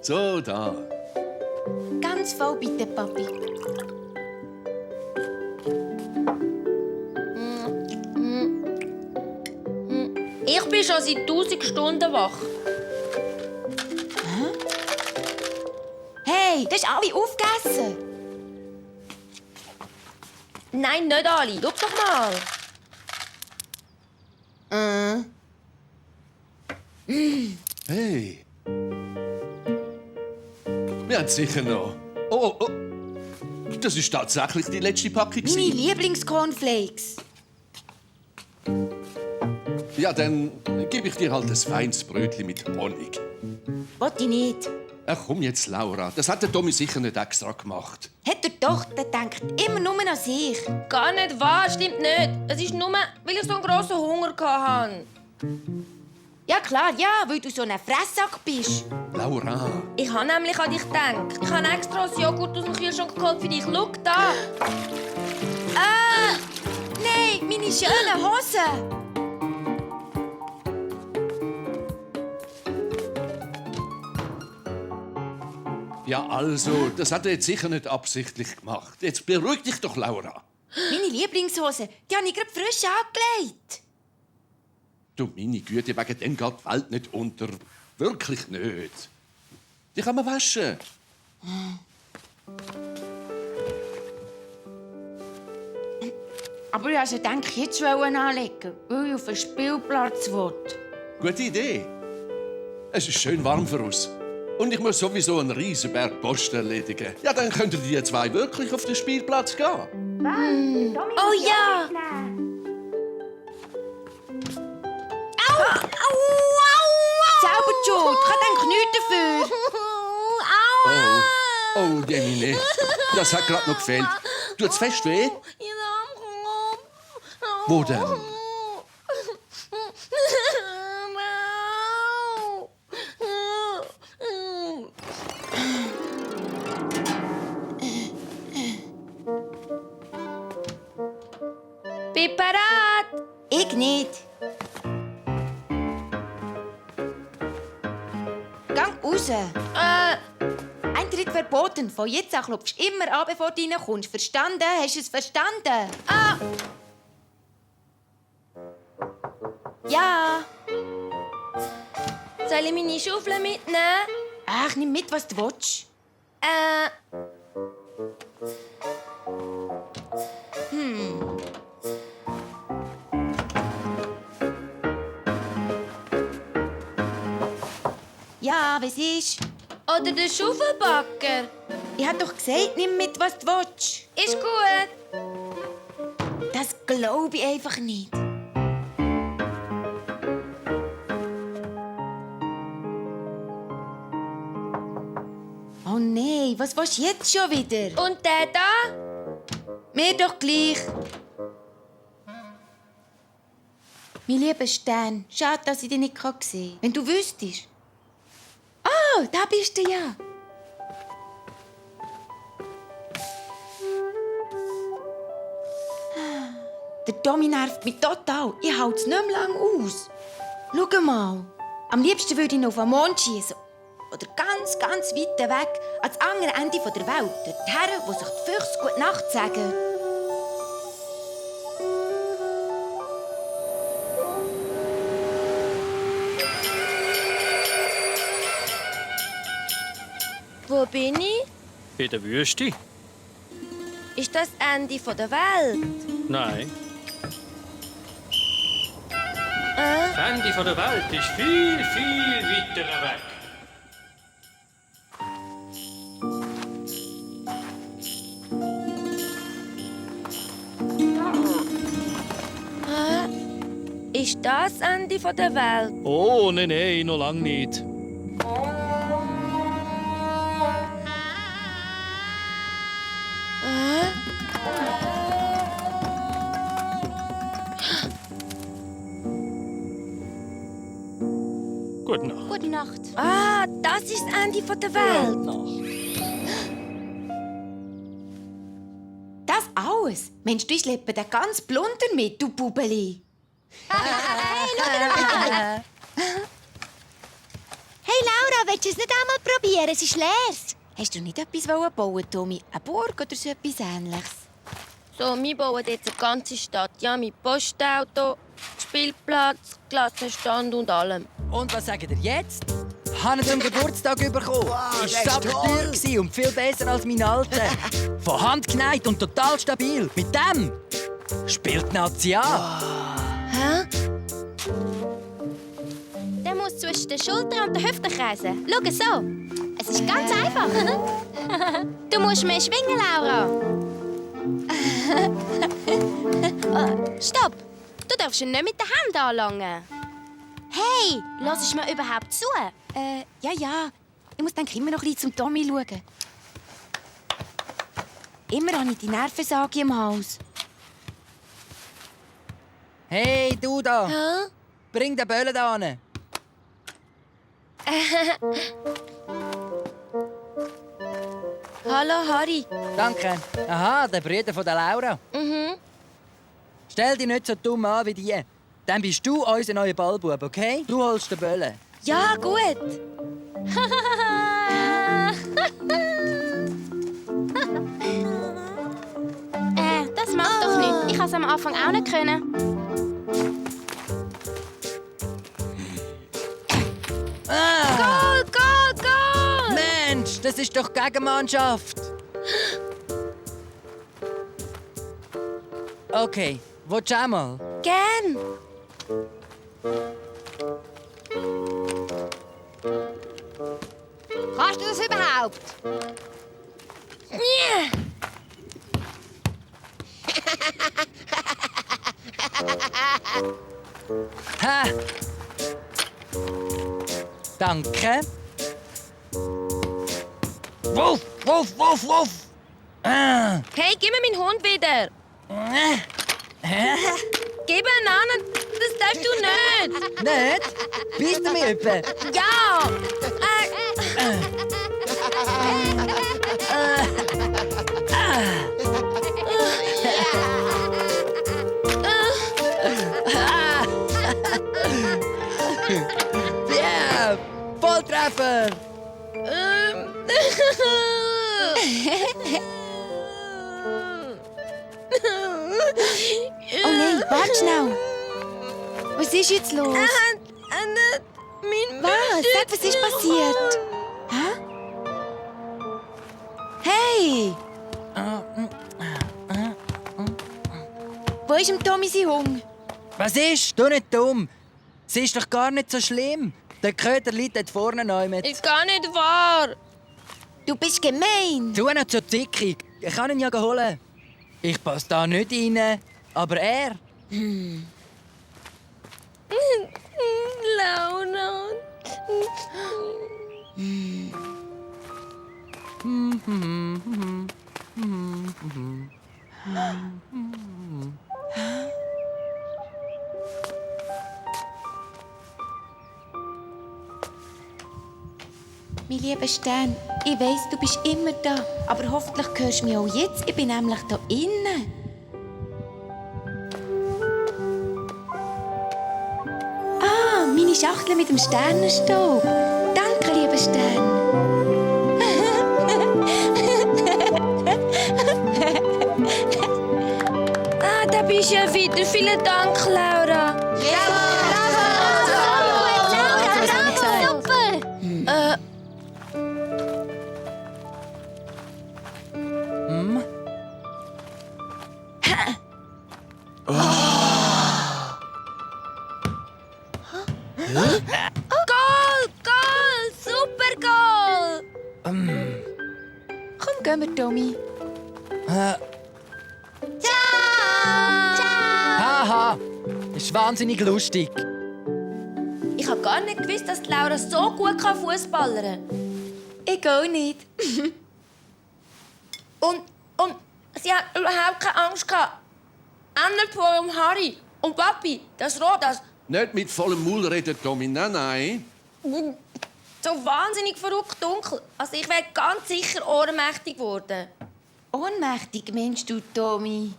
So, da. Ganz voll bitte, Papi. Ich bin schon seit 1000 Stunden wach. Hey, das ist alle aufgegessen. Nein, nicht alle. Schau doch mal. Hey. Wir haben sicher noch. Oh, oh. Das ist tatsächlich die letzte Packung. Meine Lieblingscornflakes. Ja, dann gebe ich dir halt ein feines Brötchen mit Honig. Wollte ich nicht. Ach komm jetzt, Laura. Das hat der Tommy sicher nicht extra gemacht. Hat er doch, der denkt immer nur an sich. Gar nicht wahr, stimmt nicht. Es ist nur, weil ich so einen grossen Hunger hatte. Ja klar, ja, weil du so ein Fresssack bist. Laura. Ich habe nämlich an dich gedacht. Ich habe extra das Joghurt aus dem Kühlschrank geholt für dich. Schau da. Nein, meine schönen Hosen. Ja, also, das hat er jetzt sicher nicht absichtlich gemacht. Jetzt beruhig dich doch, Laura. Meine Lieblingshosen, die habe ich gerade frisch angelegt. Du, meine Güte, wegen dem geht die Welt nicht unter. Wirklich nicht. Die kann man waschen. Aber ich also denke ich jetzt anlegen, weil ich auf den Spielplatz will. Gute Idee. Es ist schön warm für uns. Und ich muss sowieso einen riesen Berg Post erledigen. Ja, dann könnten die zwei wirklich auf den Spielplatz gehen. Oh ja! Selber die Schuld, ich kann nichts dafür. Oh, Jemine. Das hat gerade noch gefehlt. Tut's fest weh? Wo denn? Bin bereit. Ich nicht. Gang raus. Eintritt verboten. Von jetzt an klopfst du immer an, bevor du reinkommst. Verstanden? Hast du es verstanden? Ja. Soll ich meine Schaufel mitnehmen? Ach, nimm mit, was du willst. Ja, was ist? Oder den Schaufelbacker? Ich hab doch gesagt, nimm mit, was du willst. Ist gut. Das glaube ich einfach nicht. Oh nein, was willst du jetzt schon wieder? Und der da? Mir doch gleich. Mein lieber Stern, schade, dass ich dich nicht sehen kann. Wenn du wüsstest. Oh, da bist du ja. Der Tommy nervt mich total. Ich halte es nicht mehr lang aus. Schau mal. Am liebsten würde ich noch auf den Mond schießen. Oder ganz, ganz weit weg, ans andere Ende der Welt. Dorthin, wo sich die Füchse gute Nacht sagen. Wo bin ich? In der Wüste? Ist das Ende der Welt? Nein. Das Ende der Welt ist viel, viel weiter weg. Ist das Ende der Welt? Oh, nein, noch lange nicht. Gute Nacht. Gute Nacht. Das ist das Ende der Welt. Das alles? Meinst du, ich schleppe den ganz Blunder mit, du Bubeli? Hey Laura, willst du es nicht einmal probieren? Es ist leer. Hast du nicht etwas bauen, Tommy? Eine Burg oder so etwas Ähnliches? So, wir bauen jetzt eine ganze Stadt. Ja, mit Postauto, Spielplatz, Klassenstand und allem. Und was sagt ihr jetzt? Ich habe ihn zum Geburtstag bekommen. Wow, Ist der ist sackdeuer gewesen und viel besser als mein alter. Von Hand genäht und total stabil. Mit dem spielt die Nazi an. Hä? Der muss zwischen den Schultern und den Hüften kreisen. Schau so. Es ist ganz einfach. Du musst mehr schwingen, Laura. Stopp! Du darfst ihn nicht mit den Händen anlangen. Hey, hörst du mir überhaupt zu? Ja. Ich muss dann immer noch ein bisschen zum Tommy schauen. Immer habe ich die Nervensage im Haus. Hey, du da. Hä? Bring den Böllen da hin. Hallo, Harry. Danke. Aha, der Bruder von der Laura. Mhm. Stell dich nicht so dumm an wie die. Dann bist du unser neuer Ballbub, okay? Du holst den Böllen. Ja, gut. Das macht doch nichts. Ich konnte es am Anfang auch nicht können. Goal, Goal, Goal! Mensch, das ist doch Gegenmannschaft. Okay, willst du auch mal? Gern. Kannst du das überhaupt? Yeah. Ha! Danke. Wuff, wuff, wuff, wuff. Hey, gib mir meinen Hund wieder. Gib ihn an. Das darfst du nicht. Nicht? Bist du mir etwa? Ja. Ja! Volltreffer! Oh nein, warte schnell. Was ist jetzt los? Mein Was? Sag, was ist passiert? Hä? Hey! Wo ist dem Tommy sein Hunger? Was ist? Du nicht dumm. Es ist doch gar nicht so schlimm. Der Köder liegt dort vorne noch mit. Ist gar nicht wahr. Du bist gemein. Du nicht so zickig. Ich kann ihn ja holen. Ich passe da nicht rein. Aber er. Laura. Mein lieber Stern, ich weiss, du bist immer da. Aber hoffentlich hörst du mich auch jetzt. Ich bin nämlich da innen. Ah, meine Schachtel mit dem Sternenstaub. Danke, lieber Stern. Da bist du ja wieder. Vielen Dank, Laura. Super! Goal, Goal, super Goal. Komm, gehen wir, Tommy. Haha. Ist wahnsinnig lustig. Ich habe gar nicht gewusst, dass die Laura so gut Fußballern kann. Ich auch nicht. Und sie hat überhaupt keine Angst gehabt. Ändert vor dem Harry. Und Papi, das Rot, das Nicht mit vollem Maul reden, Tommy. Nein. so wahnsinnig verrückt dunkel. Also ich wäre ganz sicher ohnmächtig geworden. Ohnmächtig, meinst du, Tommy?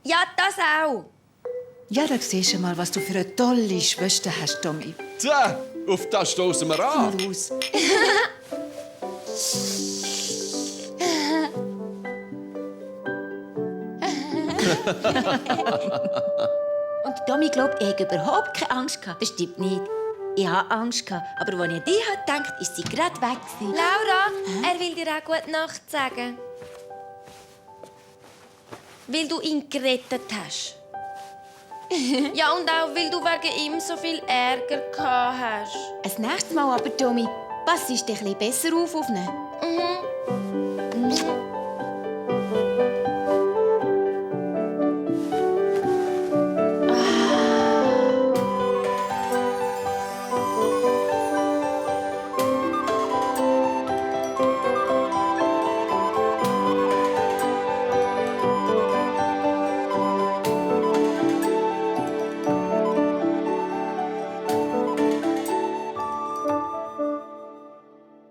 Ja, das auch. Ja, da siehst du mal, was du für eine tolle Schwester hast, Tommy. Tja, Auf das stoßen wir an. Mal aus. Und Tommy glaubt, ich hätte überhaupt keine Angst gehabt. Das stimmt nicht. Ich hatte Angst gehabt, aber als ich an dich gedacht habe, ist sie gerade weg gewesen. Laura, er will dir auch gute Nacht sagen. Weil du ihn gerettet hast. Ja, und auch weil du wegen ihm so viel Ärger gehabt hast. Das nächste Mal aber, Tommy, pass dich ein bisschen besser auf ihn. Mhm.